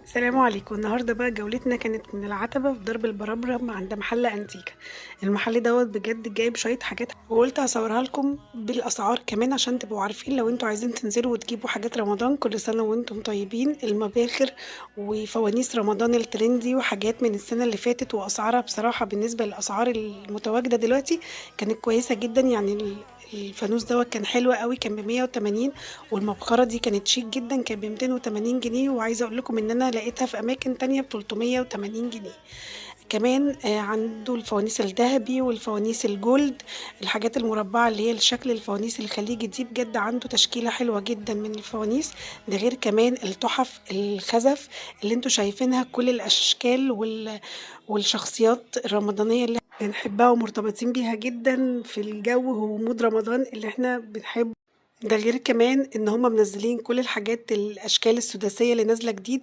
السلام عليكم. النهارده بقى جولتنا كانت من العتبة في درب البرابرة عند محل انتيكا. المحل دوت بجد جايب شوية حاجات، وقلت هصورها لكم بالاسعار كمان عشان تبقوا عارفين لو انتوا عايزين تنزلوا وتجيبوا حاجات رمضان. كل سنة وانتم طيبين. المباخر وفوانيس رمضان ال trendy وحاجات من السنة اللي فاتت، واسعارها بصراحة بالنسبة للاسعار المتواجدة دلوقتي كانت كويسة جدا. يعني الفانوس دوت كان حلو قوي، كان ب180، والمبخرة دي كانت شيك جدا، كان ب280 جنيه. وعايزة اقول لكم ان انا لقيتها في اماكن تانية ب380 جنيه. كمان عنده الفوانيس الذهبي والفوانيس ال gold، الحاجات المربعة اللي هي الشكل الفوانيس الخليجي دي، بجد عنده تشكيلة حلوة جدا من الفوانيس. ده غير كمان التحف الخزف اللي انتوا شايفينها، كل الاشكال والشخصيات الرمضانية اللي بنحبها ومرتبطين بيها جدا في الجو و mood رمضان اللي احنا بنحبه. ده غير كمان ان هما منزلين كل الحاجات الاشكال السداسية اللي نازلة جديد.